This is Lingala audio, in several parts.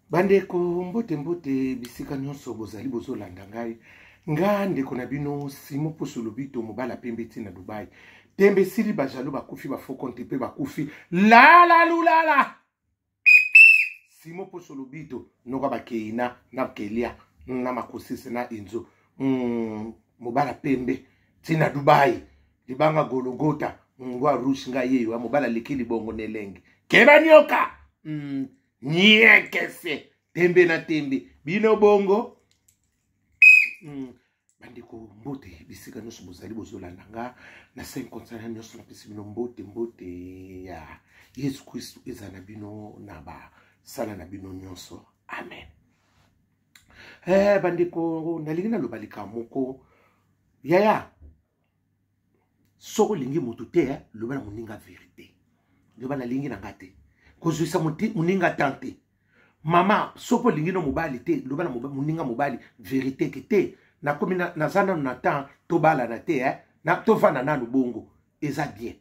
Bandeko, mbote mbote bisika nyonso bozali bozolanda ngai. Nga ndeko na bino Simon Poso Lobito, mobala pembe ti na Dubai. Tembe esili, bajalo bakufi, bafokonte mpe bakufi. Lala lulala. Simon Poso Lobito noka bakeina na Kelia na Makosese na Enzo. Mobala pembe ti na Dubai. Libanga Gologota ngwa rouge nga yeyo mobala leki libongo nelenge. Keba nyoka. Niekese tembe na tembe bino bongo. Bandeko, mbote bisika nyonso bozali bozolanda nga na 5 continent nyonso, napesi bino mbote, mbote ya Yesu Kristu eza na bino na basala na bino nyonso, amen. Bandeko, nalingi naloba likambo moko yaya. Soki olingi motu te, loba na moninga verité, loba nalingi na nga te, kozwisa moninga tan te. Mama, soki olingi no mobali te, loba na moninga mobali verité ke te, nakomi naza nanu na temps tobalana te, na tovanda nanu bongo eza bien.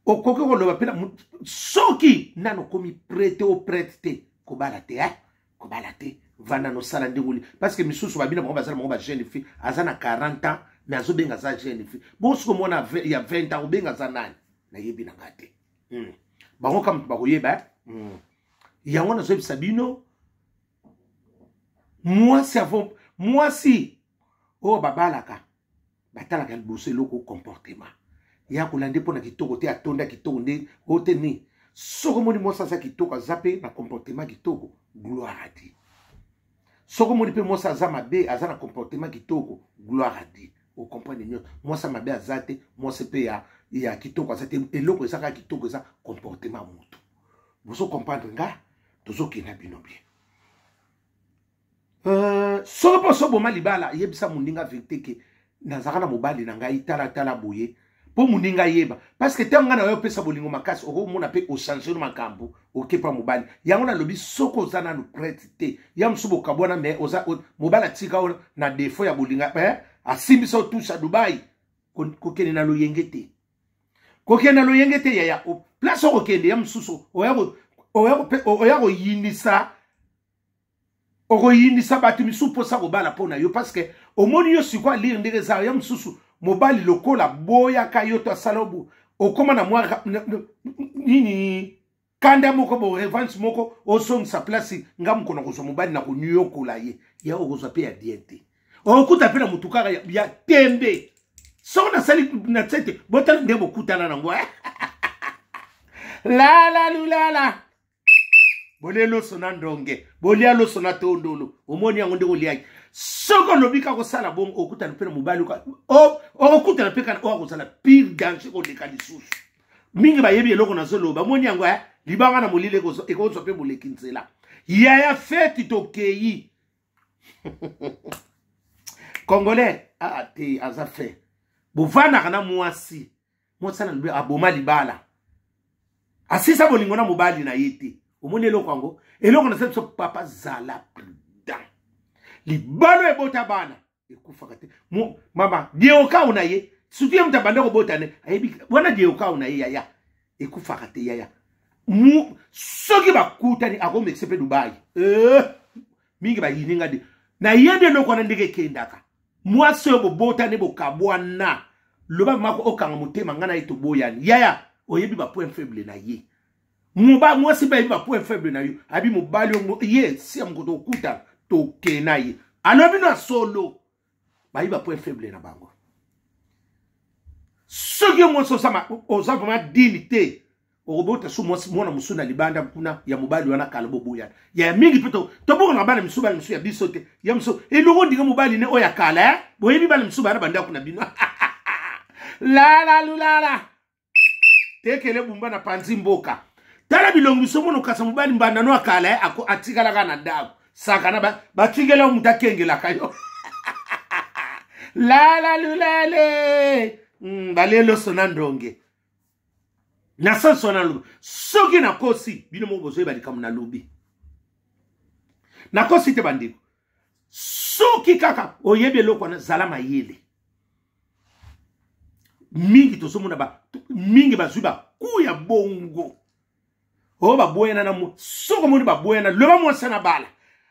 Okoki koloba mpe soki nanu okomi prête o prête te, kobala te, kobala te, vanda nosala ndenge oli, parce que misusu babina bango baza na bango ba jeune fille aza na 40 ans mais azobenga aza jeune fille. Bongo soki omwana ya 20 ans obenga aza nani? Nayebi na nga te. Bango kaka moto bakoyeba. Yango nazoyebisa bino, mwasi avant mwasi oyo babalaka, batalaka liboso eloko comportement ya kolanda mpona kitoko te. Atonda kitoko nde oyo te nini. Soki omoni mwasi aza kitoko, aza mpe na comportement kitoko, gloire à Dieu. Soki omoni mpe mwasi aza mabe, aza na comportement kitoko, gloire à Dieu. Ocomprendre nyonso, mwasi mabe aza te, mwasi mpe ya kitoko aza te. Eloko eza kaka kitoko eza comportement motu. Bozo comprendre nga, tozokenda bino bien. Soki mpo osoboma libala, yebisa moninga verité ke nazalaka na mobali na ngai talatala boye, mpo moninga ayeba, parce que ntango ngai na yo opesa bolingo makasi, okomona mpe ochange no makambo, okepa mobali. Yango nalobi, soki oza nanu prête te, ya mosusu bokabwana, mais oza mobali atika yo na défaut ya bolinga, asimbisa otusha Dubai, kokende na loyenge te, kokende na loyenge te yaya. Place okokende ya mosusu oya koyinisa, okoyinisa bato misusu mposa kobala mpo na yo, parce que omoni yo sikoyo alire ndenge eza ya mosusu mobali lokola boyaka yo to asala okóma na mwa nini, kanda moko bo revanche moko, osongisa place nga moko na kozwa mobali na konyokola ye ya okozwa mpe ya bien te, okokuta mpe na motu kaka ya tembe. Soki nasali na tse te, botala nde bokutana nango. Lala lulala, bolia loso na ndonge, bolia loso na tondolo, omoni yango nde oliaki. Soki olobi kaka kosala bongo, okutana mpe na mobali, okokutana mpe kana oyo akozala pire danger koleka lisusu. Mingi bayebi eloko nazoloba, omoni yango, libanga na molili ekozwa mpe moleki nzela. Yaya, feti tokei congolais te aza fe bovandaka na mwasi, mwasi na lobi aboma libala, asisa bolingo na mobali na ye te. Omoni eloko yango, eloko na biso papa, zala prudent. Libala ebota bana ekufaka te. Mama dieokao na ye, surtout ye moto abanda kobota ne ayebi wana dieokao na ye, yaya, ekufaka te yaya. Soki bakutani akomekise mpe Dubai. Mingi bayini nga de nayebi eloko wana ndenge ekendaka. Mwasi oyo bobotani bokabwana, loba mako okanga motema, ngai na ye toboyani yaya. Oyebi bapoint faible na ye, mwasi mpe ayebi bapoint faible na yo. Abi mobali ye si ya mokoto okutana tokena ye, alobi no ya solo, bayebi bapoint faible na bango. Soki yo mwasi oza vraiment digne te, okobota su mwana mosusu na libanda kuna ya mobali wana kala boboyana ya mingi mpe tobokana bana misusu, bana misusu ya biso te, ya mosusu elongo ndinga mobali ne oyo ya kala. Boyebi bana misusu bana bandako na bino. Lala lulala, tekele bumba na panzi mboka, tala bilongi biso mono kasa mobali mbanda no akala atikalaka na ndako sakana batikela moto akengelaka yo. Lala lulale, baleloso na ndonge na sanso wana nalobi. Soki nakosi, bino moko bozoyeba likambo nalobi, nakosi te bandeko. Soki kaka oyebi eloko wana, zala mayele. Mingi tozomona mingi bazwi baku ya bongo oyo baboyana na soki omoni baboyana, loba mwasi na bala.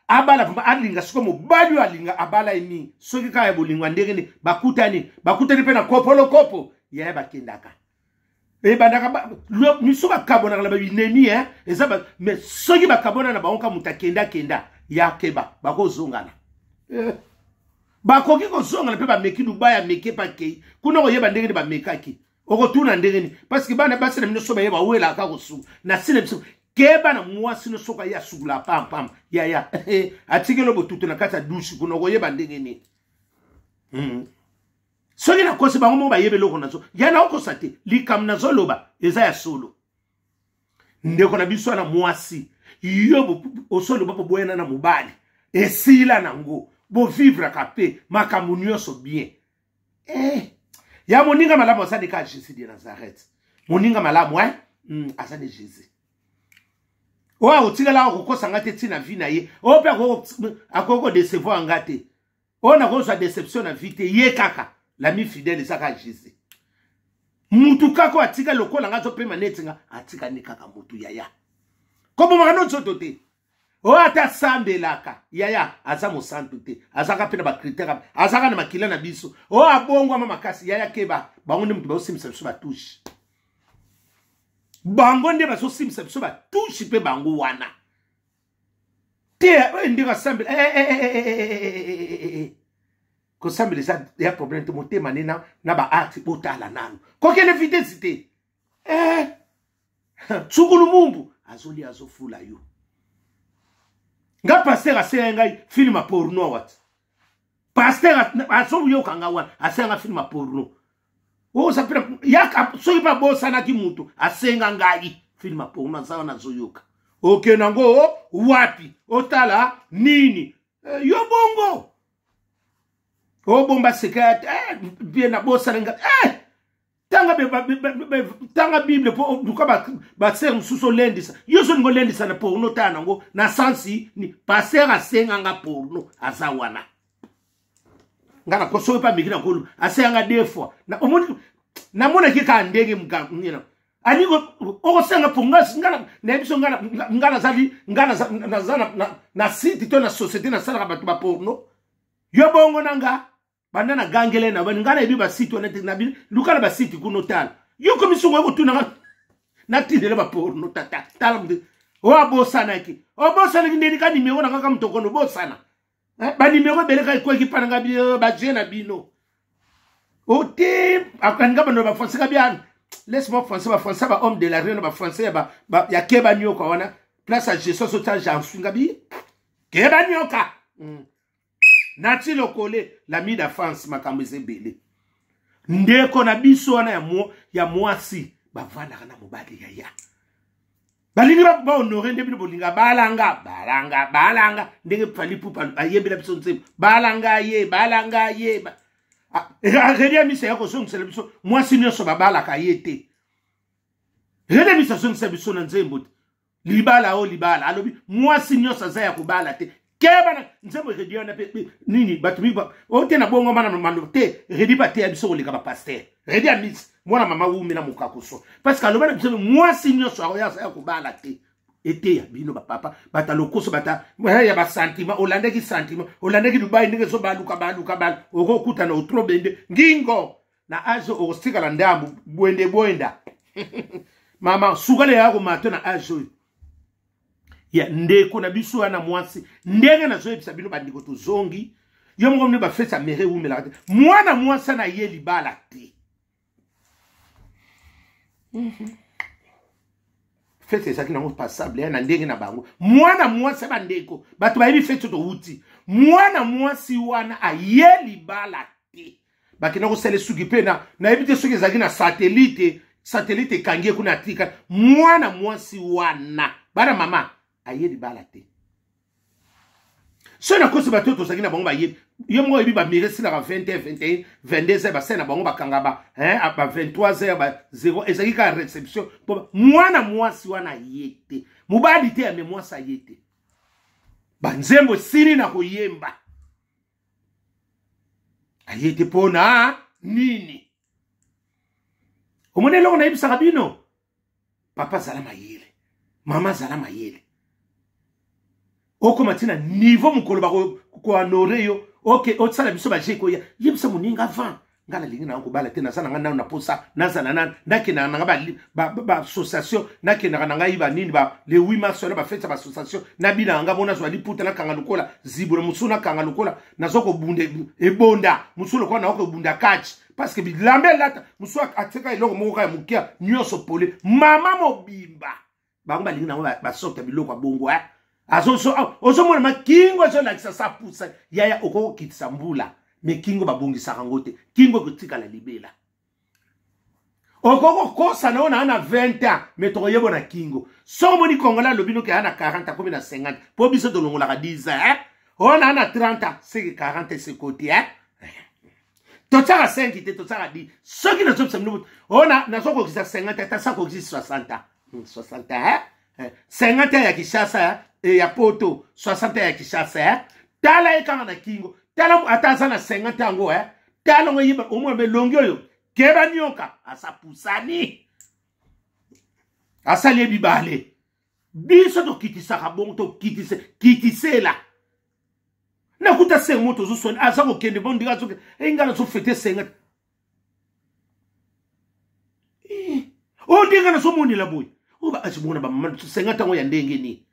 Abala vraimen, alinga sikoyo mobali oyo alinga abala ye mingi, soki kaka ya bolingo ya ndenge nini, bakutani, bakutani mpe na kopolokopo yaya, bakendaka ebandaka miso, bakabonaka na babinemi eh, eza ba, mais soki bakabona na bango ka moto akenda kenda ya keba, bakozongana eh. Bakoki kozongana mpe bameki Dubai, ameki mpe akei kuna, koyeba ndenge nini bamekaki, okotuna ndenge nini, parce que bana basi na bino so baye bawelaka kosuka na sina biso. Keba na mwasi no, soki aye asukula pampam yaya, atikeli botutu na kati ya dushi kuna, okoyeba ndenge nini. Soki nakosi, bango moko bayebi eloko nazo ya, naokosa te, likambo nazoloba eza ya solo. Ndeko na biso wana mwasi, yo osoloba, boboyana na mobali, esila nango, bovivraka mpe makambo nyonso bien eh. Ya moninga malamu aza nde kaka Jésus de Nazareth, moninga malamu eh? Aza nde Jésus oyo akotikalaka kokosa nga te ntina vie na ye, oyo mpe akoki kodecevoir nga te, oyo nakozwa déception na vie te, ye kaka l'ami fidèle eza kaka Jésus. Mutu kaka oyo atika lokola nga, azopema neti nga, atikani kaka mutu yaya, kobomaka no nzoto te. Oyo ata asambelaka yaya, aza mosantu te, azaka mpe na bacritère, azaka na makila na biso, oyo abongwama makasi yaya, keba, bango nde moto bazosimbisa biso batushe, bango nde bazosimbisa biso batushe mpe bango wana te. Oyo ndenge asambela, kosambela eza ya problème te, motema nde na baarte, botala nano, kokende vitesse te. Tsukulu mumbu azolia, azofula yo. Nga pasteur asenga ngai film ya porno, wati pasteur azoyoka nga wana, asenga nga film ya porno. Oza mpe yaka, soki mpe abosanaki motu asenga ngai film ya porno, aza wana azoyoka, okende yango wapi, otala nini? Yo bongo obomba seka bien, nabosana nga tanga, tanga Bible mpo luka basere mosusu olendisa yo. Solingo olendisa na porno, tala nango na sansi ni pasteur asenganga porno, aza wana nga na soki mpe ameki na kolu, asenganga deux fois, omoni namonaki kaka ndenge nina alingi okosenga mpo nga nayebi so nga nazali, nga naza na site to na société nasalaka bato baporno. Yo bongo na nga banda na gangele na bani, nga nayebi basite wana te, nabi luka na basite kuna otala. Yo komi songo ekotuna nga natindela baporno, tata tala moto oyo abosanaki, obosanaki ndeni ka nimero na kaka motokono obosana banimero ebele kaka ekweki mpa na nga baje na bino ote alinga bando bafrançais ka bia, laisse moi français, bafrançais ba homme de la rue na bafrançais ya keba nioka wana, place ya gestion sotia j'en suis nga bi keba nioka. Nati lokole l'ami d'enfance, makambo eza ebele. Ndeko na biso wana ya mwasi, bavandaka na mobali yaya, balingi bahonore nde bino bolinga balanga balanga balanga ndenge Fally Ipupa ayembela biso nzembo balanga ye balanga ye. Redi ya misa ya kozongisela biso mwasi nyonso babalaka ye te. Redi ya misa azongisa biso na nzembo te, libala o libala, alobi mwasi nyonso aza ya kobala te. Keba na nzembo Redi wana mpe nini, bato mingi oyo te na bongo mana mando te. Redi bateya biso koleka bapaster. Redi ya misi mwana mama wumi na mokakoso, parce que aloba na biso mwasi nyonso aoyo aza ya kobala te. Eteya bino bapapa, bata lokoso, bata ya basentiment, olandaki sentiment, olandaki Dubai ndenge ezobaluka baluka balu, okokutana otro bende ngingo na age, okotikala ndambu bwende bwenda mama sukali ya komato na age oyo ya ndeko na biso wana mwasi. Ndenge nazoyebisa bino bandeko, tozongi yo moko mne bafeti ya mere ewumelaka te, mwana mwasi na ye libala te. Fete ezalaki nango passable na ndenge na bango. Mwana mwasi, bandeko, bato bayebi feti towuti, mwana mwasi wana aye libala te, bakenda kosala esuki mpe na nayebi te soki ezalaki na satellite, satellite ekangi ye kuna, atika mwana mwasi wana, bana mama aye libala te. Soki nakosi, bato oyo tozalaki na bango bayebi. Yo moko oyebi, bamire esilaka 20 21 22 heures, basali na bango bakanga ba 23 heures ba 0, ezalaki kaka réception mpo mwana mwasi wana aye te, mobali te yame mwasi aye te, banzembo esili na koyemba, aye te. Mpo na nini? Omoni eloko nayebisaka bino, papa azala mayele, mama azala mayele. Okoma ti na niveau mokolo bakohonore yo, ok, osala biso baje koya yebisa moninga avant. Ngai nalingi nanga kobala te, naza na ngai nano na posa, nazala nanu, nakendaka na ngai baassociation, nakendaka na ngai banini ba le 8 mars wana, bafeti ya baassociation, nabinaka ngai mo, nazwa liputa, nakanga lokola zibula mosusu, nakanga lokola naza kobunda ebonda mosusu, lokola naza kobunda catch, parce que bilamba elata mosusu atika eloko moko kaka ya moke, nyonso pole, mama mobimba. Bango balingi nango basokta biloko ya bongo, eh? Ozomona makingo ezolakisa sa pusa yaya, okoki kokitisa mbula me kingo babongisaka yango te, kingo ekotikala libela. Okoki kokosa na oyo naa na 20 ans, me tokoyeba na kingo. Soki omoni Congolais alobi noki aya na 40, akomi na 50, mpo biso tolongolaka 10 ans, eh? Oyo naa na 30 ans, seke 40 esekoti, eh? Totiaka 5 te, totiaka 10. Soki nazobisa bino, oyo nazokokisa 50, ata sa kokisi 60 ans, 60 ans, eh? 50 ans ya Kinshasa, eh, ya Poto, 60 ans ya Kinshasa, eh? Tala ye kaka na kingo, tala ata aza na 50 yango, eh? Tala ngo, yeba omona elongi oyo, keba nioka asa pusani, asali ye bibale. Biso tokitisaka bongo, tokitise kitisela nakuta sengo moto ozoswani aza kokende bo ndenge azoke e ngai nazofete senga oyo ndenge nazomonela boye oyo baazimona bamama senga ntango ya ndenge nini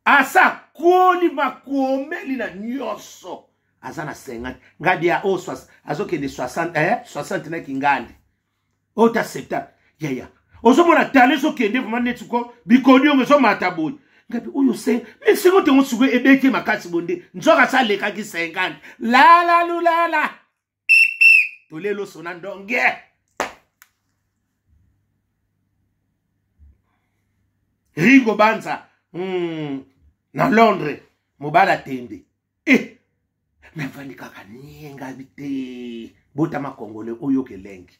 asa koli makomeli na nyonso aza na 50 ngadi ya oyo azokende 60, eh, 60 na kingandi oyo ta 70 yaya. Ozomona tala ezokende vraimen neti ko bikoni yango ezomata boye, ngabi oyo se me sengo tengo sikoyo ebeti makasi boye nde nzoka sa alekaki 50. Lala lulala tolelo sona ndonge. Ringo Banza, na Londres, mobali atembe eh, navandi kaka nie, ngabi te, botama Congolais oyoka elengi.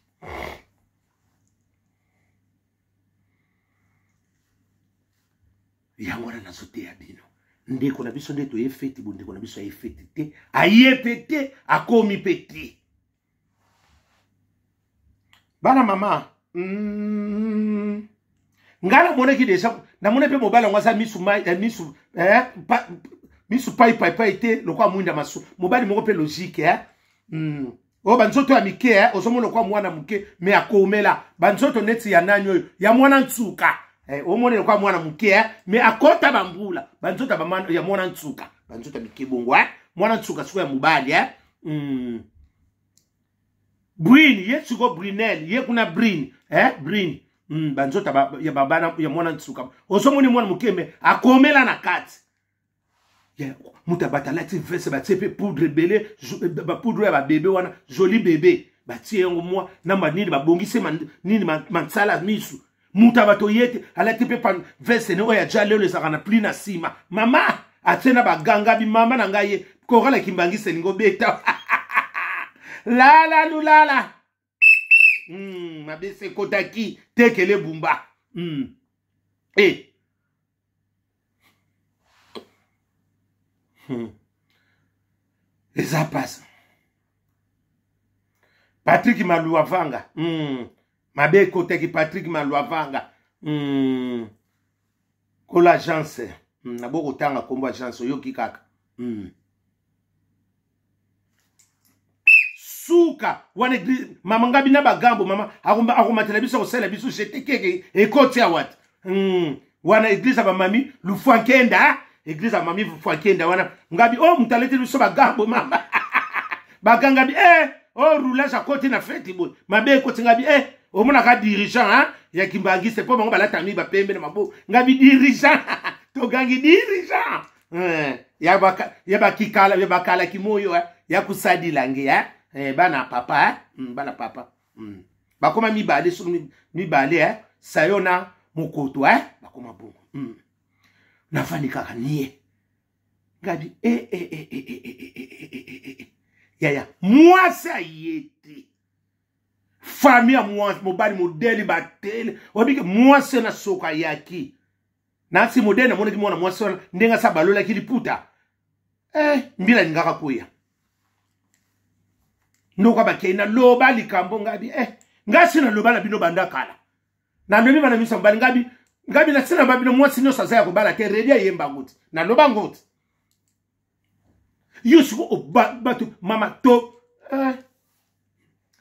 Yango wana nazoteya bino, ndeko na biso nde toye feti, bondeko na biso aye feti te, aye mpe te, akomi mpe te. Bana mama, Ngai namonaki deja, namoni mpe mobali yango aza misu mai, eh, misu, eh, pa, misu pai pai pai te lokola mwinda masu, mobali moko mpe logique, eh? Oyo banzoto ya mike, eh? Ozomona lokola mwana moke me akomela banzoto neti ya nani oyo ya mwana nsuka, eh, omoni lokola mwana moke, eh? Me akota bambula, banzoto ya mwana nsuka, banzoto ya mike bongo, eh? Mwana nsuka sikoyo ya mobali, eh? Brine ye siko Brinel ye kuna Brine, eh? Brine, banzoto ya babana ya mwana nsuka, ozomoni mwana moke me akomela na kati moto abato alati veste, batie mpe poudre ebele, bapoudre ya babebe wana, joli bebe, batie yango mwa na manini, babongisi nini, mansala misu. Moto ya bato ye te alati mpe veste ne oyo ya ja lelo ezalaka na pli na nsima, mama atie na bagangabi, mama na ngai ye korala kimbangisa elingi obeta lala lulala. Mabese ekotaki tekele bumba. Eh. Eza pasi. Patrick Maluavanga, Mabe ekotaki Patrick Maluavanga, Kola agence, Nabo kotanga kombo agence, oyoki kaka. Suka wana église mama ngabi na bagambo, mama akomatela biso, akosala biso jete keke ekoti awa te. Wana église ya bamami Lufwankenda, église ya mami Lufwankenda wana ngabi oyo, oh, moto aleteli biso bagambo, mama bagangabi, eh, oh, roulage akoti na feti boye, mabe ekoti ngabi, eh, omonaka dirigeant, hein, ya kimbangiste mpo bango balata mingi bapembe na maboko, ngabi dirigeant, togangi dirigeant, eh, ya bakikala ya bakala kimoyo, eh, ya kusadila nge, eh, eh, bana papa, eh, bana papa, Bakoma mibale, soki mibale, eh, sayo na mokoto, eh, bakoma bongo. Nafandi kaka nie, ngabi eh, eh, eh, eh, eh, eh, eh, eh, eh, eh, eh. Yaya mwasi aye te, famille ya mwasi mobali modele batele obike mwasi na soko ayaki nasi modele, namonaki mwana mwasi wana ndenge asa balolaki liputa, eh, mbila alingaka kweya ndoko bakei naloba likambo ngabi, eh, ngai si naloba na bino banda kala, nalobi bana miso mobali ngabi. Ngabi na ntina babino mwasi nyonso aza ya kobala te. Redi ayemba yango ti, naloba yango ti. Yo siko bato mama to eh.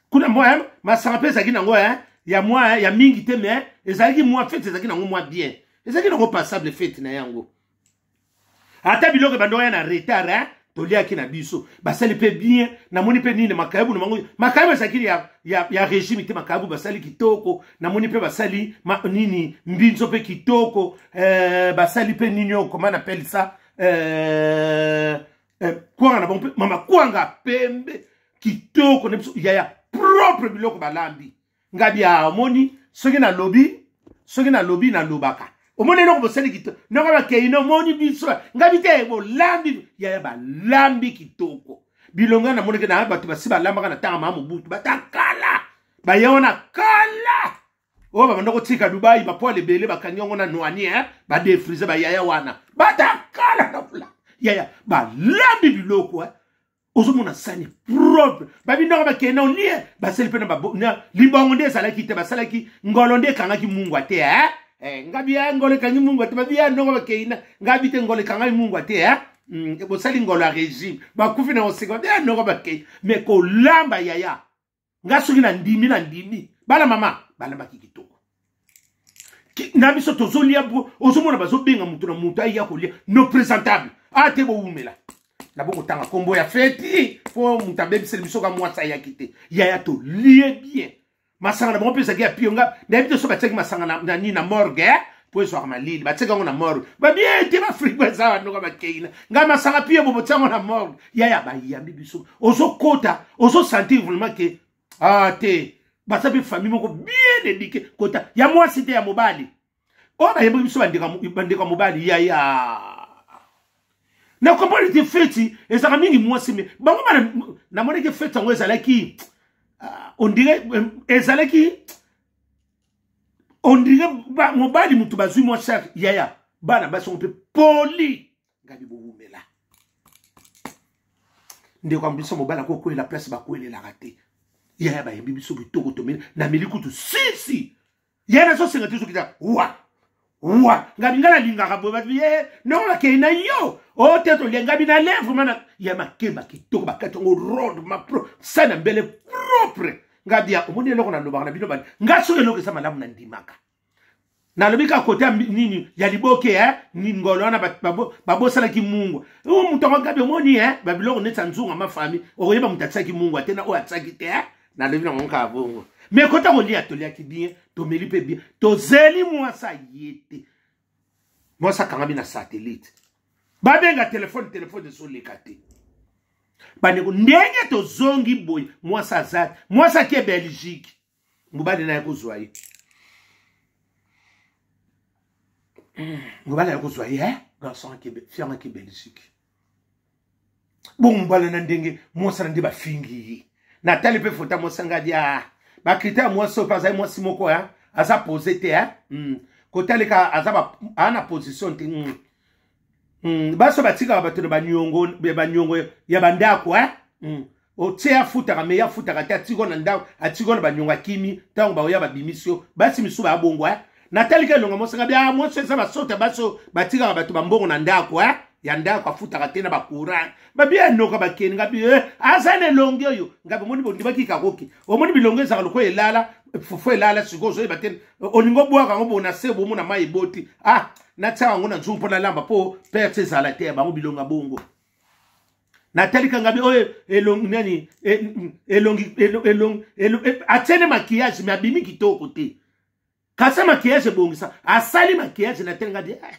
Kuna mwa eh, masanga mpe ezalaki nango eh, ya mwa eh, ya mingi te, mais ezalaki mwa fete, ezalaki nango mwa bien, ezalaki nango passable fete na yango. Ata biloko ebanda oya na retard eh? Toliaki na biso, basali mpe bien. Namoni mpe nini, makayabu na bango, makayabu ezalaki ya régime te. Makayabu basali kitoko. Namoni mpe basali nini, mbinzo mpe kitoko basali mpe nini oyo, comment on appelle ça, kwanga na bango mpe, mama, kwanga pembe kitoko na biso, yaya, propre biloko balambi. Ngabi ya omoni, soki nalobi nalobaka, omoni eloko bosali kitoko ndenge bakei na omoni biso. Ngabi te, bolambi, yaya, balambi kitoko. Bilonga namonaki na bato basi balambaka na ntango maa Mobutu, batakala baya wana kala oyo babanda kotika Dubai, bapoils ebele bakangi yango na nwani, eh? Badéfriser bayaya wana batakala na kula, yaya, balambi biloko, eh? Ozomona sani propre, babindoko bakende olie, basali mpe na libongo nde ezalaki te, basalaki ngolo nde ekangaki mungwa te, eh? Eh, ngabi ya ngolo ekangi mungwa te. Babi ya ndongo bakei na ngabi te, ngolo ekangaki mungwa te, eh? Bosali ngolo ya régime, bakufi na koseka. Babi ya ndongo bakei me kolamba, yaya. Nga soki na ndimi, na ndimi. Bana mama balambaki kitoko na biso, tozolia, ozomona bazobenga moto na moto aya kolia no présentable. A te, bowumela na bokotanga nkombo ya feti mpo moto abebiseli biso ka mwasi ayaki te. Yaya, tolie bien. Masanga na bango mpe ezalaki ya pio. Nga nayebi te so batiaki masanga na nini, na morgue mpo ezwaka malili. Batiaki yango na morgue, babie te, bafrigo eza bandoka bakeina ngai masanga pio bo botia yango na morgue. Yaya, bayambi biso, ozokota, ozosentir vraiment ke ah te, baza mpe famille moko bien éduqué. Kota ya mwasi te, ya mobali oyo bayembaki biso, bandeko ya mobali. Yaya, na comprendre te, feti ezalaka mingi mwasi, me bango bana namonaki feti yango ezalaki, on dirait ezalaki, on dirait mobali motu bazwi mwa charge. Yaya, bana basi yango mpe poli. Ngabi bowumela, ndeko ya biso mobali akokwela place bakwelelaka te. Yaya, bayembi biso kitoko, tomeli, nameli kutu sisi. Ye nazosenga te, soki wa wa ngabi ngai nalingaka boye, bato ye ndongo bakei na yo o te, tolia. Ngabi na le vraiment na ya makemba kitoko, bakati yango ronde mapro sa na mbele propre. Ngabi ya omoni eloko nalobaka na bino bani, nga soki eloko eza malamu nandimaka. Nalobi kaka kote ya nini, ya liboke, eh? Ngolo wana babosanaki mungwa oyo moto yango. Gabi omoni, eh? Babiloko neti ya nzunga mafami, okoyeba moto atiaki mungwa te na oyo atiaki te, eh? Nalobi nango kaka bongo. Me kota kolia, toliaki bien, tomeli mpe bien. Tozeli mwasi aye te. Mwasi akangami na satellite, babenga telefone, telefone ezoleka te. Bandeko, ndenge tozongi boye, mwasi aza te. Mwasi ake Belgique, mobali na ye kozwa ye, mobali aye kozwa ye, eh? Garçon fianga ake Belgique. Bongo mobali na ndenge mwasi na nde bafingi ye. Natali mpe fota mwasi, ngadi a bacritère mwasi oyo mpe azali mwasi moko aza pose te, eh? Kotaleka aza aa na position te. Baso batikaka bato na baniongo, baniongo ya bandako, eh? Otie afutaka, me ye afutaka te, atiko na ndako, atiko na baniongo, akimi. Ntango baoya babimisi yo, basi misusu bayabongo, eh? Natalika elonga mosanga bia mwasi eza basota, baso batikaka bato bambongo na ndako, eh? Ya ndako afutaka te na bacourant, babia enoka bakeni. Ngabi eh, aza na elongi oyo. Ngabi omoni, bondimaki kakoki, omoni bilongo ezalaka lokola elala fufu, elala. Sikoyo ozoyeba te, olingi obwaka yango bona se bomona mai eboti. Ah, natiaka yango na nzungu mpo nalamba mpo perte ezala te ya bango bilonga bongo. Natalika ngabi oyo elongi nani, elongi elongi atiene maquillage, me abimi kitoko te. Kasi maquillage ebongisa, asali maquillage na tele. Ngabi eh,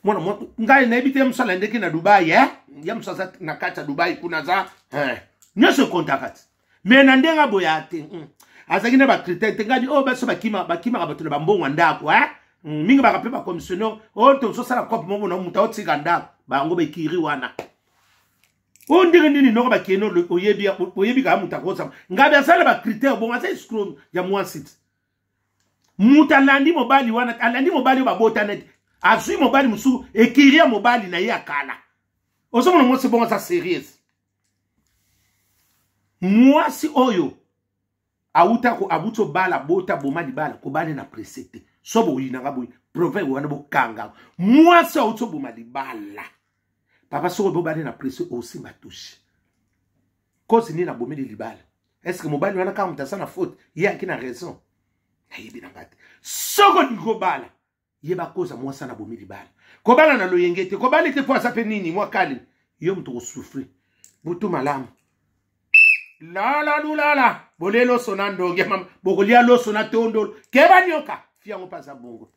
mwana ngai nayebi te, mosala ndeki na Dubai, eh? Ya mosu aza na kati ya Dubai kuna, aza eh. Nyonso ekontaka te, me na ndenge aboya te. Azalaki na bacritère te. Ngabi oyo baso bakimaka bato na bambongo ya ndako, eh? Mingi baka mpe bacommissionnaire oyo tozosala cope moko na moto aotika ndako, bango bekiri wana oyo ndenge nini noko bakende. Oyebi, oyebi kaka moto akosama. Ngabi asala bacritère bongo, aza escroc ya mwasi te. Moto alandi mobali wana, alandi mobali oyo babotana te, azwi mobali mosusu, ekiri ya mobali na ye ya kala. Ozomona mwasi bongo aza sérieuse. Mwasi oyo awuta ko abuti obala, bota, boma libala, kobale na presse te. So boyinanga boye, proverbe wana bokanga. Mwasi auti oboma libala, papa, soki obobali na presse, osimba touche. Cause nini abomeli libala? Est ce que mobali wana kaka moto aza na faute, ye aki na raison? Nayebi na nga te. Soki olingi kobala, yeba koza mwasi ana bomi libala. Kobala na loyenge te, kobala te mpo aza mpe nini mwa kali, yo moto kosouffrir. Butu malamu, lala lulala, bolie loso na ndonge, mama, bokolia loso na tondolo, keba nyoka fi yango mpe aza bongo.